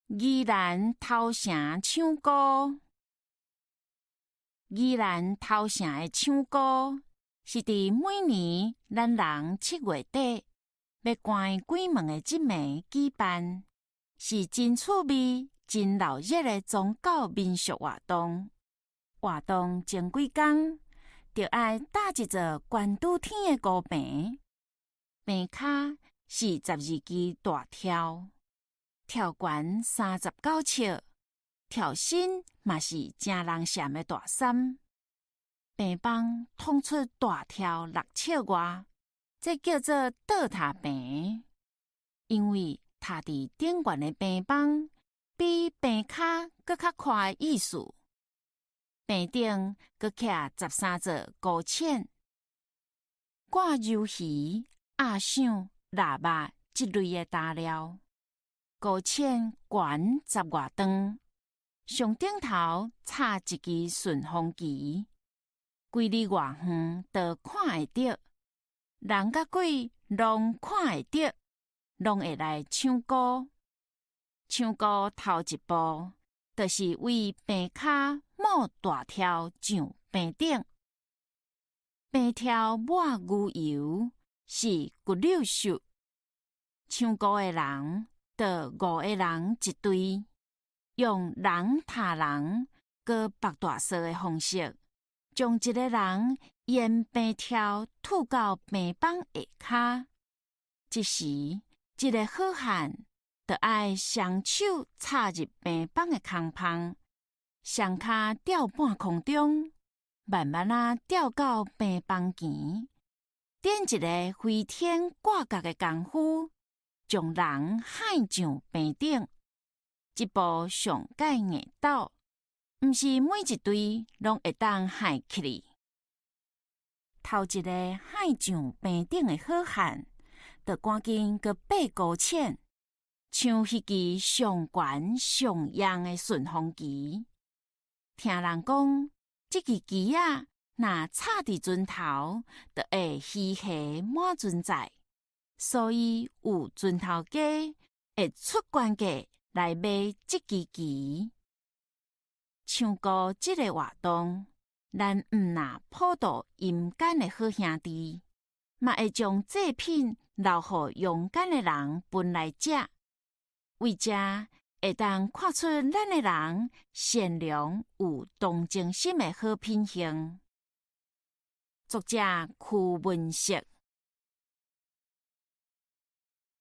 宜蘭頭城搶孤。宜蘭頭城的搶孤是佇每年咱人7月底欲關鬼門的這暝舉辦，是真趣味、真鬧熱的宗教民俗活動。活動前幾工，著愛搭一座懸拄天的孤棚，棚跤是12支大柱。柱懸39尺，柱身嘛是成人踰的大杉。棚枋捅出大柱6尺外，這叫做倒塔棚。因為塔佇頂懸的棚枋比棚跤閣較寬的意思。棚頂閣徛13座孤籤，掛魷魚、鴨賞、臘肉這類的大料。孤籤懸10外丈，上頂頭插一支順風旗，幾里外遠都看會著，人佮鬼攏看會著，攏會來搶孤。搶孤頭一步，就是為棚跤抹大柱上棚頂，棚柱抹牛油是骨溜術，搶孤的人，著五個人一隊，用人踏人、閣縛大索的方式，將一個人沿棚柱吐到棚枋下跤。這時，一個好漢著愛雙手插入棚枋的空縫，雙跤吊半空中，慢慢仔吊到棚枋前，點一个飛天掛角的功夫，將人幌上棚頂。這步上蓋硬鬥，毋是每一隊攏會當幌起去。頭一個幌上棚頂的好漢，就趕緊閣爬孤籤，搶彼支上懸上揚的順風旗。聽人講，這支旗仔若插佇船頭，就會魚蝦滿船載。所以有船頭家會出懸價來買這支旗。搶孤這个活動，咱毋若普度陰間的好兄弟，嘛會將祭品留予陽間的人分來食。為這會當看出咱的人善良有同情心的好品行。作者柯文哲。